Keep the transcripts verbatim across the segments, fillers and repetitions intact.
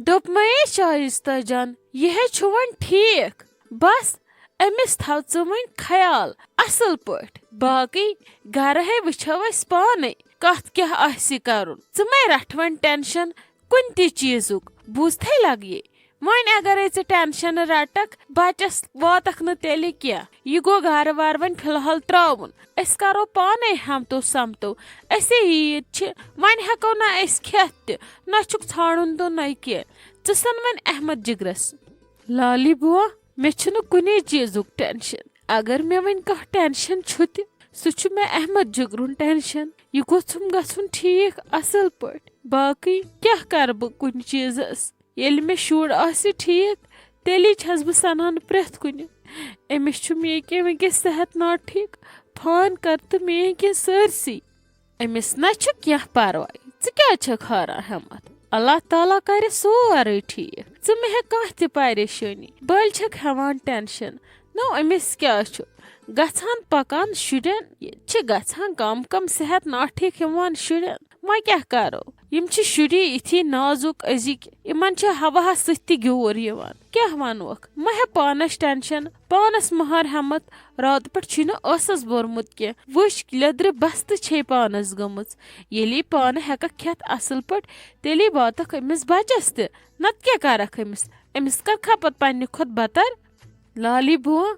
دوٚپمَے شایستہ جان، یہِ ہے چھُ وۄنۍ ٹھیٖک، بس أمِس تھاو ژٕ وۄنۍ خیال اصل پٲٹھۍ، باقٕے گرٕ ہے وٕچھو أسۍ پانے کتھ کیٛاہ آسہِ کرُن۔ ژٕ مَے رٹھ وۄنۍ ٹینشن کُنہِ تہِ چیٖزُک، بوٗزتھے لگیے۔ وۄنۍ اگرے ژٕ ٹینشن رٹکھ، بچس واتکھ نہٕ تیٚلہِ کینٛہہ۔ یہِ گوٚو گرٕ وار وۄنۍ فی الحال تراوُن۔ أسۍ کرو پانے ہمتو سمتو۔ أسے عیٖد چھِ، وۄنۍ ہٮ۪کو نہ أسۍ کھٮ۪تھ تہِ، نہ چھُکھ ژھانڈُن تہٕ نہ کینٛہہ۔ ژٕ سن وۄنۍ احمد جگرس۔ لالی بوا، مےٚ چھُنہٕ کُنے چیٖزُک ٹینشن۔ اگر مےٚ وۄنۍ کانٛہہ ٹینشن چھُ تہِ، سُہ چھُ مےٚ احمد جگرُن ٹینشن۔ یہِ گوٚژھُم گژھُن ٹھیٖک اصل پٲٹھۍ۔ باقٕے کیٛاہ کرٕ بہٕ کُنہِ چیٖزس؟ ییٚلہِ مےٚ شُر آسہِ ٹھیٖک، تیٚلی چھَس بہٕ سَنان پرٛٮ۪تھ کُنہِ۔ أمِس چھُ مےٚ کینٛہہ وٕنکیٚس صحت ناٹھیٖک، فون کر تہٕ مےٚ کینٛہہ سٲرسٕے۔ أمِس نہ چھُ کینٛہہ پرواے، ژٕ کیٛازِ چھَکھ ہاران ہٮ۪متھ؟ اللہ تعالیٰ کرِ سورُے ٹھیٖک، ژٕ مہ ہےٚ کانٛہہ تہِ پریشٲنی، بٔلۍ چھَکھ ہٮ۪وان ٹینشن۔ نو أمِس کیٛاہ چھُ گژھان پکان شُرٮ۪ن؟ ییٚتہِ چھِ گژھان کم کم صحت ناٹھیٖک یِمن شُرٮ۪ن۔ وۄنۍ کیٛاہ کرو؟ یِم چھِ شُری یِتھی نازُک أزِکۍ، یِمن چھِ ہواہس سۭتۍ تہِ گیوٗر یِوان۔ کیٛاہ ونوکھ؟ مہ ہےٚ پانس ٹینشن، پانس مہ ہار ہٮ۪متھ۔ راتہٕ پٮ۪ٹھ چھُے نہٕ ٲسس بوٚرمُت کینٛہہ۔ وٕچھ، لیٚدرِ بستہٕ چھے پانس گٔمٕژ۔ ییٚلے پانہٕ ہٮ۪ککھ کھٮ۪تھ اصل پٲٹھۍ، تیٚلے واتکھ أمِس بچس تہِ۔ نتہٕ کیٛاہ کرکھ أمِس؟ أمِس کر کھپت پننہِ کھۄتہٕ بتر؟ لالی بوا،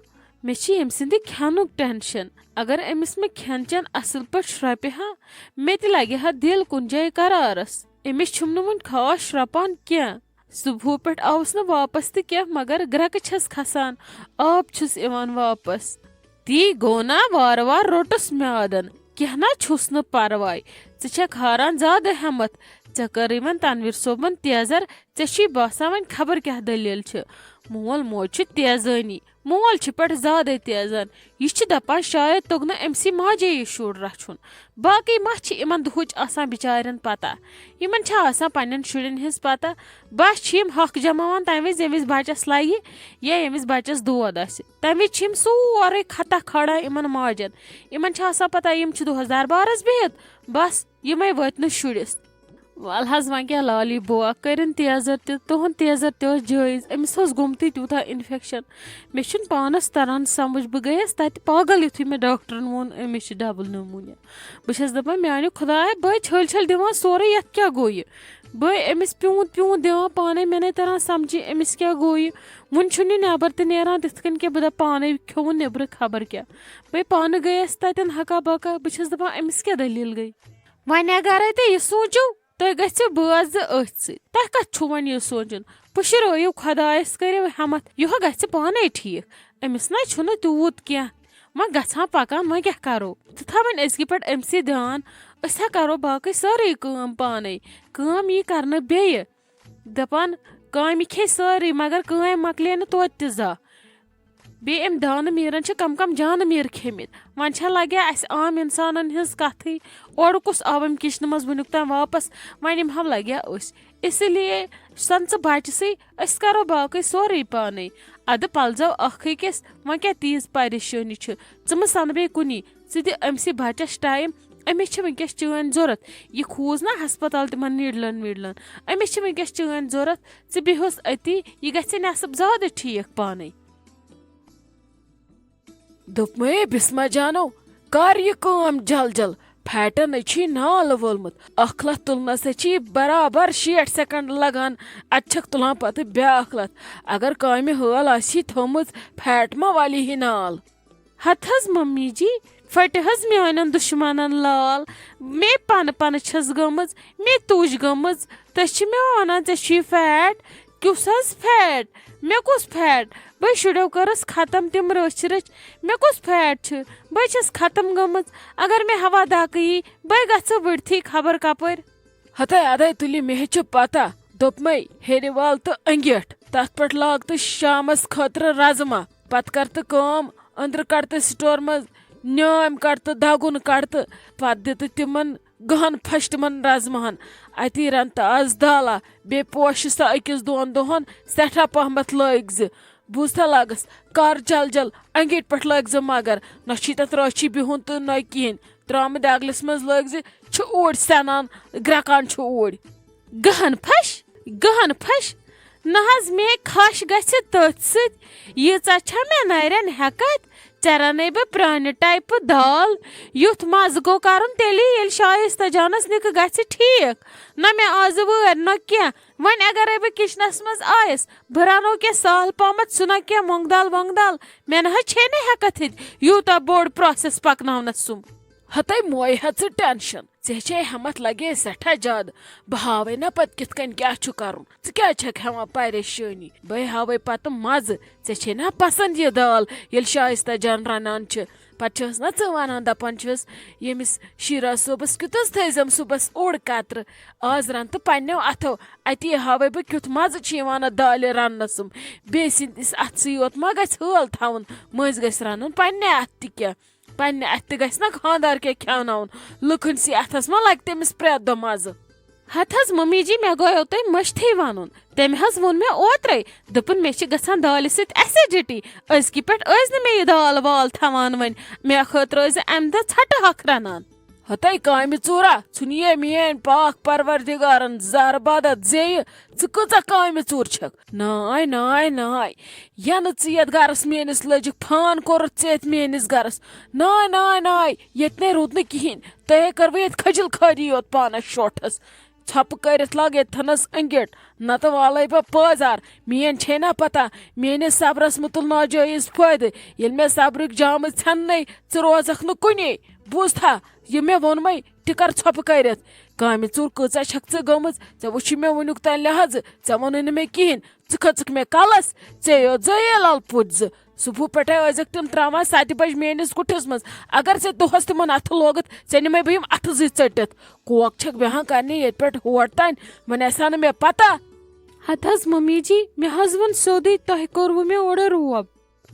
مےٚ چھِ ییٚمہِ سٕنٛدِ کھٮ۪نُک ٹینشن۔ اگر أمِس مےٚ کھٮ۪ن چٮ۪ن اصل پٲٹھۍ شرۄپہِ ہا، مےٚ تہِ لگہِ ہا دِل کُنہِ جایہِ قرارس۔ أمِس چھُم نہٕ وُنہِ خاص شرۄپان کینٛہہ۔ صبحو پٮ۪ٹھ آوُس نہٕ واپس تہِ کینٛہہ، مگر گرٛٮ۪کہٕ چھَس کھسان، آب چھُس یِوان واپس۔ تی گوٚو نا، وارٕ وارٕ روٚٹُس میادن۔ کینٛہہ نا چھُس نہٕ پرواے، ژٕ چھکھ ہاران زیادٕ ہٮ۪متھ۔ ژےٚ کٔرٕے وۄنۍ تنویر صٲبن تیزر، ژےٚ چھُے باسان وۄنۍ خبر کیٛاہ دٔلیٖل چھِ۔ مول موج چھُ تیزٲنی، مول چھُ پٮ۪ٹھ زیادَے تیزان۔ یہِ چھُ دَپان شاید توٚگ نہٕ أمۍ سٕے ماجے یہِ شُر رَچھُن۔ باقٕے ما چھِ یِمَن دُہٕچ آسان بِچارٮ۪ن پَتہ؟ یِمَن چھا آسان پنٛنٮ۪ن شُرٮ۪ن ہِنٛز پَتہ؟ بَس چھِ یِم حق جماوان تَمہِ وِزِ، ییٚمہِ وِزِ بَچَس لَگہِ یا ییٚمہِ وِزِ بَچَس دود آسہِ۔ تَمہِ وِزِ چھِ یِم سورُے خطا کھالان یِمَن ماجَن۔ یِمَن چھِ آسان پَتہ یِم چھِ دۄہَس دربارَس بِہِتھ، بَس یِمَے وٲتۍ نہٕ شُرِس۔ وَلہٕ حظ، وۄنۍ کیٛاہ لالی بوا، کٔرِن تیزر تہِ، تُہُنٛد تیزر تہِ اوس جٲیِز۔ أمِس اوس گوٚمتُے تیوٗتاہ اِنفٮ۪کشن۔ مےٚ چھُنہٕ پانَس تَران سَمٕجھ، بہٕ گٔیَس تَتہِ پاگل، یُتھُے مےٚ ڈاکٹرَن ووٚن أمِس چھِ ڈبل نموٗنیا۔ بہٕ چھَس دَپان، میٛانہِ خۄدایا، بہٕ چھٔلۍ چھٔلۍ دِوان سورُے، یَتھ کیٛاہ گوٚو یہِ؟ بہٕ أمِس پیوٗنٛت پیوٗنٛت دِوان پانَے، مےٚ نَے تَران سَمجھی أمِس کیٛاہ گوٚو یہِ۔ وُنہِ چھُنہٕ یہِ نٮ۪بر تہِ نیران تِتھ کٔنۍ کینٛہہ، بہٕ دَپہٕ پانَے کھیوٚوُن نیٚبرٕ خبر کیٛاہ۔ بہٕ پانہٕ گٔیَس تَتٮ۪ن ہکا بکا، بہٕ چھَس دَپان، أمِس کیٛاہ دٔلیٖل گٔے؟ وۄنۍ اگرے تُہۍ یہِ سوٗنٛچِو، تُہۍ گٔژھِو بٲژ زٕ أتھۍ سۭتۍ۔ تۄہہِ کتھ چھُو وۄنۍ یہِ سونٛچُن؟ پُشرٲیِو خۄدایس، کٔرِو ہٮ۪متھ، یِہو گژھِ پانے ٹھیٖک۔ أمِس نہ چھُنہٕ تیوٗت کینٛہہ، وۄنۍ گژھان پکان، وۄنۍ کیٛاہ کرو؟ ژٕ تھاو وۄنۍ أزکہِ پٮ۪ٹھ أمسٕے دیان، أسۍ ہا کرو باقٕے سٲرٕے کٲم پانے۔ کٲم یی کرنہٕ بیٚیہِ، دپان کامہِ کھے سٲرٕے، مگر کٲم مۄکلے نہٕ توتہِ تہِ زانٛہہ۔ بیٚیہِ أمۍ دانہٕ میٖرن چھِ کم کم جانہٕ میٖر کھیٚمٕتۍ۔ وۄنۍ چھا لگیا اَسہِ عام اِنسانن ہٕنٛز کتھٕے؟ اورٕ کُس آو أمۍ کِچنہٕ منٛز وٕنیُک تام واپس؟ وۄنۍ یِمہٕ ہاو لگیا أسۍ۔ اسی لیے سن ژٕ بچسٕے، أسۍ کرو باقٕے سورُے پانے۔ ادٕ پلزو اکھ أکِس، وۄنۍ کیٛاہ تیٖژ پریشٲنی چھِ؟ ژٕ مہٕ سن بیٚیہِ کُنی، ژٕ دِ أمسٕے بچس ٹایم۔ أمِس چھِ وٕنکیٚس چٲنۍ ضوٚرتھ۔ یہِ کھوٗژ نہ ہسپتال تِمن نیٖڈلن ویٖڈلن۔ أمِس چھِ وٕنکیٚس چٲنۍ ضوٚرتھ، ژٕ بیٚہُس أتی، یہِ گژھِ نٮ۪صٕب زیادٕ ٹھیٖک پانے۔ دوٚپمَے بِسمہ جانو، کر یہِ کٲم جل جل، پھیٹن ہے چھی نال وولمُت۔ اکھ لتھ تُلنس ہے چھی برابر شیٹھ سیکنڈ لگان، اتہِ چھکھ تُلان پتہٕ بیاکھ لتھ۔ اگر کامہِ حٲل آسی تھٲومٕژ، پھیٹ ما والی ہے نال؟ ہتہٕ حظ ممی جی، پھٹہِ حظ میانٮ۪ن دُشمنن لال۔ مے پنہٕ پنہٕ چھس گٔمٕژ، مے تُج گٔمٕژ۔ تُہۍ چھِ مےٚ ونان ژےٚ چھُے فیٹ؟ کُس حظ فیٹ؟ مےٚ کُس فیٹ؟ بہٕ شُرٮ۪و کٔرٕس ختم تِم رٔچھۍ رٔچھۍ۔ مےٚ کُس فیٹ چھُ؟ بہٕ چھَس ختم گٔمٕژ۔ اگر مےٚ ہوا دھکہٕ یی، بہٕ گژھٕ ؤڑتھٕے خبر کپٲرۍ۔ ہتے ادے تُلہِ مےٚ چھِ پتہ، دوٚپمَے ہیٚرِ وال تہٕ أنگیٹھ، تتھ پٮ۪ٹھ لاگ تہٕ شامس خٲطرٕ رزما۔ پتہٕ کر تہٕ کٲم، أنٛدرٕ کڑ تہٕ سٹور منٛز نیٲمۍ کڑ تہٕ دگُن کڑ تہٕ پتہٕ دِ تہٕ تِمن گہن پھش تِمن رزماہن۔ اتی رن تہٕ از دالہ، بیٚیہِ پوشہِ سۄ أکِس دۄن دۄہن۔ سٮ۪ٹھاہ پہمتھ لٲگۍ زِ۔ بوٗزتھا لاگس، کر جل جل، انگیٹھۍ پٮ۪ٹھ لٲگۍ زِ مگر۔ نہ چھُے تتھ رٲچھی بِہُن تہٕ نہ کِہیٖنۍ۔ ترامہٕ دٮ۪گلِس منٛز لٲگۍ زِ، چھُ اوٗرۍ سٮ۪نان، گرٛٮ۪کان چھُ اوٗرۍ۔ گہن پھش؟ گہن پھش۔ نہ حظ، مے کھش گژھِ تٔتھۍ سۭتۍ۔ ییٖژاہ چھا مےٚ نرٮ۪ن ہٮ۪کتھ؟ ژےٚ رنَے بہٕ پرانہِ ٹایپہٕ دال۔ یُتھ مزٕ گوٚو کرُن تیٚلی، ییٚلہِ شایستہ جانس نِکہٕ گژھِ ٹھیٖک۔ نہ مےٚ آزٕ وٲرۍ، نہ کینٛہہ۔ وۄنۍ اگرے بہٕ کچنس منٛز آیس، بہٕ رنو کینٛہہ سہل پہمتھ، سُہ نہ کینٛہہ مۄنٛگ دال وۄنٛگ دال۔ مےٚ نہ حظ چھے نہٕ ہٮ۪کتھ ہیٚتھ یوٗتاہ بوٚڑ process پکناونس سُم۔ ہتے موے ہا ژٕ ٹینشن، ژےٚ چھے ہٮ۪متھ لگے سٮ۪ٹھاہ زیادٕ۔ بہٕ ہاوے نا پتہٕ کِتھ کٔنۍ کیٛاہ چھُ کرُن۔ ژٕ کیٛازِ چھکھ ہٮ۪وان پریشٲنی؟ بہٕ ہاوے پتہٕ مزٕ۔ ژےٚ چھے نا پسند یہِ دال، ییٚلہِ شایستہ جان رنان چھِ۔ پتہٕ چھس نا ژٕ ونان، دپان چھس، ییٚمِس شیرا صٲبس کیُتھ حظ تھٲیزٮ۪م صُبحس اوٚڑ قطرٕ۔ آز رن تہٕ پننیو اتھو، اتی ہاوے بہٕ کیُتھ مزٕ چھُ یِوان اتھ دالہِ رننس۔ بیٚیہِ سٕنٛدِس اتھٕ سٕے یوت ما گژھِ ہٲل تھاوُن، مٔنٛزۍ گژھِ رنُن پننہِ اتھٕ تہِ کینٛہہ۔ پننہِ اتھِ تہِ گژھِ نا خانٛدار کینٛہہ کھیاوناوُن، لُکن سٕے اتھس ما لگہِ تٔمِس پرٛٮ۪تھ دۄہ مزٕ؟ ہتھ حظ ممی جی، مےٚ گوٚو تۄہہِ مٔشتھٕے ونُن۔ تٔمۍ حظ ووٚن مےٚ اوترے، دوٚپُن، مےٚ چھِ گژھان دالہِ سۭتۍ acidity۔ أزکہِ پٮ۪ٹھ ٲسۍ نہٕ مےٚ یہِ دال وال تھاوان وۄنۍ۔ مےٚ خٲطرٕ ٲسۍ زِ امہِ دۄہ ژھٹہٕ ہۄکھ رنان۔ ہتے کامہِ ژوٗرا، ژھُنیے میٲنۍ پاک پروردگارن زر بدت زیٚیہِ۔ ژٕ کۭژاہ کامہِ ژوٗر چھکھ؟ ناے، ناے، ناے، ینہٕ ژٕ یتھ گرس میٲنِس لٔجِکھ، فان کوٚرُتھ ژےٚ یتھ میٲنِس گرس۔ ناے، ناے، ناے، ییٚتہِ نے روٗد نہٕ کِہیٖنۍ۔ تۄہے کٔروٕ ییٚتہِ کھجل خٲری یوت پانس شوٹھس۔ ژھۄپہٕ کٔرِتھ لاگ ییٚتہِ تھنس أنگِٹ، نتہٕ والے بہٕ پٲزار۔ میٲنۍ چھے نا پتہ، میٲنِس صبرس مُتُل ناجٲیز فٲیدٕ۔ ییٚلہِ مےٚ صبرٕکۍ جامہٕ ژھٮ۪ننے، ژٕ روزکھ نہٕ کُنے۔ بوٗزتھا، یہِ مےٚ ووٚنمے، تہِ کر ژھۄپہٕ کٔرِتھ۔ کامہِ ژوٗر کۭژاہ چھکھ ژٕ گٔمٕژ؟ ژےٚ وُچھی مےٚ وُنیُک تام لحاظہٕ، ژےٚ ووٚنُے نہٕ مےٚ کِہیٖنۍ۔ ژٕ کھٔژٕکھ مےٚ کلس، ژےٚ یوت زٲیے لل پوٚت زٕ۔ صبحہٕ پٮ۪ٹھے ٲسۍزٮ۪کھ تِم تراوان ستہِ بجہِ میٲنِس کُٹھِس منٛز۔ اگر ژےٚ دۄہس تِمن اتھٕ لوگُتھ، ژےٚ نِمے بہٕ یِم اتھٕ زٕے ژٔٹِتھ۔ کوک چھکھ بیہان کرنہِ ییٚتہِ پٮ۪ٹھ ہور تام، وۄنۍ آسہِ ہا نہٕ مےٚ پتہ۔ ہتہٕ حظ ممی جی، مےٚ حظ ووٚن سیوٚدُے، تۄہہِ کوٚروٕ مےٚ اورٕ روب۔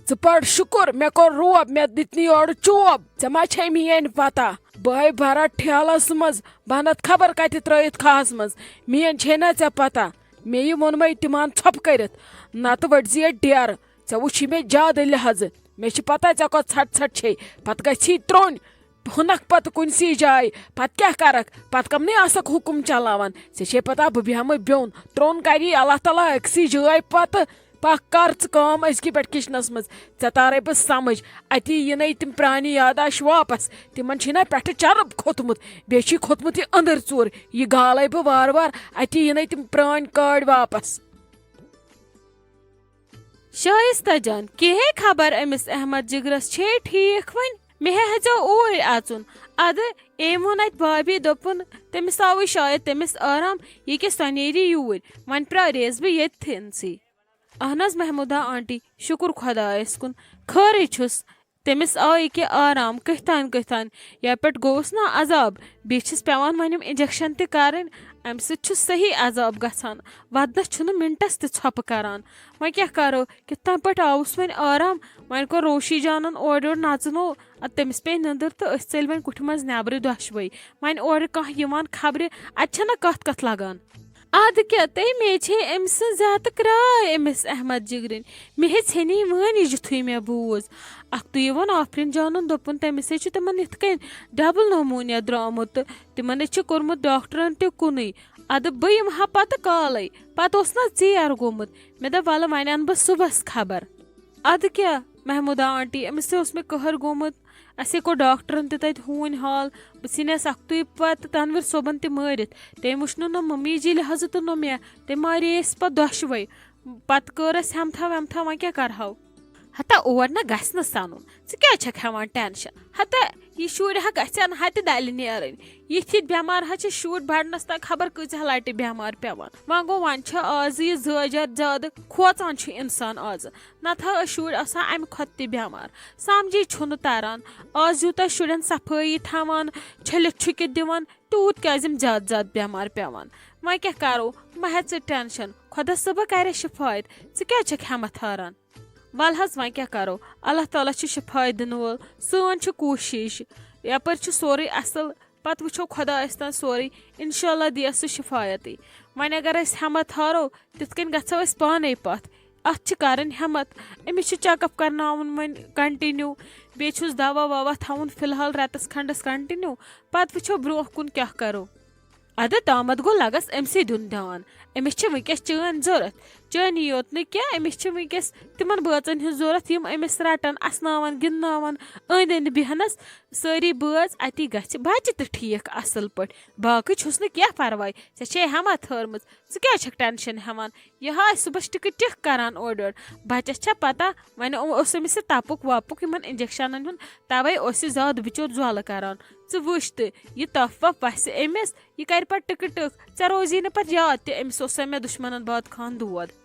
ژٕ پَر شُکُر، مےٚ کوٚر روب، مےٚ دِتۍ نہٕ یورٕ چوب۔ ژےٚ ما چھے میٲنۍ پتہ؟ بہٕ ہے بھرا ٹھیلس منٛز، بہٕ انتھ خبر کتہِ ترٲیِتھ کھہس منٛز۔ میٲنۍ چھے نا ژےٚ پتہ؟ مےٚ یہِ ووٚنمَے تِمان ژھۄپہٕ کٔرِتھ، نتہٕ ؤٹۍ زِ ییٚتہِ ڈیرٕ۔ ژےٚ وُچھی مےٚ زیادٕ لحاظہٕ۔ مےٚ چھِ پتہ ژےٚ کۄس ژھٹ ژھٹ چھے۔ پتہٕ گژھی ترٛوٚنۍ۔ ہُنکھ پتہٕ کُنسی جایہِ، پتہٕ کیٛاہ کرکھ؟ پتہٕ کمنٕے آسکھ حُکُم چلاوان؟ ژےٚ چھے پتہ بہٕ بیٚہمہٕ بیوٚن۔ ترٛوٚن کری اللہ تعالیٰ أکسٕے جایہِ پتہٕ۔ پکھ کر ژٕ کٲم أزکہِ پٮ۪ٹھ کچنس منٛز۔ ژےٚ تارے بہٕ سمجھ۔ اتی یِنے تِم پرٛانہِ یاداش واپس۔ تِمن چھِی نا پٮ۪ٹھٕ چرٕب کھوٚتمُت۔ بیٚیہِ چھُے کھوٚتمُت یہِ أندٕر ژوٗر۔ یہِ گالے بہٕ وارٕ وارٕ۔ اتی یِنے تِم پرٛٲنۍ کٲڑۍ واپس۔ شایستہ جان، کیٛاہ خبر أمِس احمد جگرس چھے ٹھیٖک وۄنۍ؟ مےٚ ہے ہیژیو اوٗرۍ اژُن۔ ادٕ أمۍ ووٚن اتہِ بابی، دوٚپُن تٔمِس آوٕے شاید تٔمِس آرام، یہِ کہِ سۄ نیرِ یوٗرۍ۔ وۄنۍ پرٛارییس بہٕ ییٚتھٕے۔ اہن حظ محمودہ آنٹی، شُکُر خۄدایس کُن، خٲرٕے چھُس۔ تٔمِس آو یہِ کہِ آرام، کٔتھۍ تانۍ کٔتھۍ تانۍ۔ یَپٲرۍ گوٚوُس نا عذاب، بیٚیہِ چھِس پٮ۪وان وۄنۍ یِم injection تہِ کَرٕنۍ، اَمہِ سۭتۍ چھُ صحیح عذاب گژھان، وَدنَس چھُنہٕ مِنٹَس تہِ ژھۄپہٕ کَران۔ وۄنۍ کیٛاہ کَرو، کِتھ تانۍ پٲٹھۍ آوُس وۄنۍ آرام؟ وۄنۍ کوٚر روشی جانَن اورٕ یورٕ نَژنو، اَدٕ تٔمِس پیٚیہِ نٔدٕر تہٕ أسۍ ژٔلۍ وۄنۍ کُٹھِ منٛز نٮ۪برٕ دۄشوَے۔ وۄنۍ اورٕ کانٛہہ یِوان خبرِ، اَتہِ چھَنہ کَتھ کَتھ لَگان۔ اَدٕ کیٛاہ، تٔمۍ میجے أمۍ سٕنٛز زیادٕ کرٛاے أمِس احمد جگرٕنۍ۔ مےٚ ہے ژھیٚنی وٲنِج یُتھُے مےٚ بوٗز۔ اَکھتُے ووٚن آفریٖن جانَن، دوٚپُن، تٔمِس ہے چھُ تِمَن یِتھ کٔنۍ double pneumonia درٛامُت تہٕ تِمَن ہے چھُ کوٚرمُت ڈاکٹرَن تہِ کُنُے۔ اَدٕ بہٕ یِمہٕ ہا پَتہٕ کالَے۔ پَتہٕ اوس نہ ژیر گوٚمُت۔ مےٚ دوٚپ، وَلہٕ وۄنۍ اَنہٕ بہٕ صُبحَس خبر۔ اَدٕ کیٛاہ، محموٗدہ آنٹی، أمِس تہِ اوس مےٚ قہر گوٚمُت۔ اَسے کوٚر ڈاکٹرَن تہِ تَتہِ ہوٗنۍ حال۔ بہٕ ژھٕنیس اَکھتُے پَتہٕ تَنویٖر صٲبَن تہِ مٲرِتھ۔ تٔمۍ وٕچھ نہٕ نہ مٔمی جی لحاظہٕ تہٕ نہ مےٚ۔ تٔمۍ مارے أسۍ پَتہٕ دۄشوَے۔ پَتہٕ کٔر اَسہِ ہٮ۪متھا وٮ۪متھا، وۄنۍ کیٛاہ کَرٕہاو؟ ہتا اور نہ گژھِ نہٕ سَنُن۔ ژٕ کیٛازِ چھَکھ ہٮ۪وان ٹٮ۪نشَن؟ ہتا یہِ شُرۍ ہا گژھِ ہا نہٕ ہَتہِ دَلہِ نیرٕنۍ۔ یِتھۍ یِتھۍ بٮ۪مار ہا چھِ شُرۍ بَڑنَس تام خبر کۭژاہ لَٹہِ بٮ۪مار پٮ۪وان۔ وۄنۍ گوٚو، وۄنۍ چھِ آزٕ یہِ زٲجر زیادٕ کھوژان چھُ اِنسان آزٕ۔ نتہٕ ہا ٲسۍ شُرۍ آسان امہِ کھۄتہٕ تہِ بٮ۪مار۔ سمجھے چھُنہٕ تران، آز یوٗتاہ شُرٮ۪ن صفٲیی تھاوان، چھٔلِتھ چھُکِتھ دِوان، تیوٗت کیازِ یِم زیادٕ زیادٕ بٮ۪مار پٮ۪وان۔ وۄنۍ کیٛاہ کرو، مہ ہےٚ ژٕ ٹینشن، خۄدا صٲبہ کرِ شفایت، ژٕ کیازِ چھکھ ہٮ۪متھ ہاران؟ ول حظ، وۄنۍ کیٛاہ کرو، اللہ تعالیٰ چھُ شفایت دِنہٕ وول، سٲنۍ چھِ کوٗشش، یپٲرۍ چھُ سورُے اصل، پتہٕ وٕچھو خۄدایس تام سورُے، انشاءاللہ دِیس سُہ شفایتٕے۔ وۄنۍ اگر أسۍ ہٮ۪متھ ہارو، تِتھ کٔنۍ گژھو أسۍ پانے پتھ۔ اتھ چھِ کرٕنۍ ہٮ۪متھ، أمِس چھُ check up کرناوُن وۄنۍ continue، بیٚیہِ چھُس دوا ووا تھاوُن فی الحال رٮ۪تس کھنڈس continue، پتہٕ وٕچھو برونٛہہ کُن کیٛاہ کرو۔ ادٕ تامتھ گوٚو لگس أمۍ سٕے دیُن دھیان۔ أمِس چھِ وٕنکیٚس چٲنۍ ضوٚرتھ۔ چٲنی یوت نہٕ کینٛہہ، أمِس چھِ وٕنکیٚس تِمن بٲژن ہٕنٛز ضوٚرتھ، یِم أمِس رٹن، اسناون، گِنٛدناون، أنٛدۍ أنٛدۍ بیٚہنس۔ سٲری بٲژ اتی گژھِ بچہِ تہِ ٹھیٖک اصل پٲٹھۍ۔ باقٕے چھُس نہٕ کینٛہہ پرواے، ژےٚ چھے ہمت ہٲرمٕژ، ژٕ کیٛازِ چھکھ ٹینشن ہٮ۪وان؟ یہِ ہا آسہِ صُبحس ٹِکہٕ ٹِکھ کران اورٕ یورٕ۔ بچس چھا پتہ، وۄنۍ اوس أمِس یہِ تپُک وپُک یِمن انجیکشنن ہُنٛد، توے اوس یہِ زیادٕ بِچور زۄلہٕ کران۔ ژٕ وٕچھ تہٕ، یہِ تپھ وپھ وسہِ أمِس، یہِ کرِ پتہٕ ٹِکہٕ ٹِکھ، ژےٚ روزی نہٕ پتہٕ یاد تہِ أمِس اوس سا مےٚ دُشمنن باد خان دود۔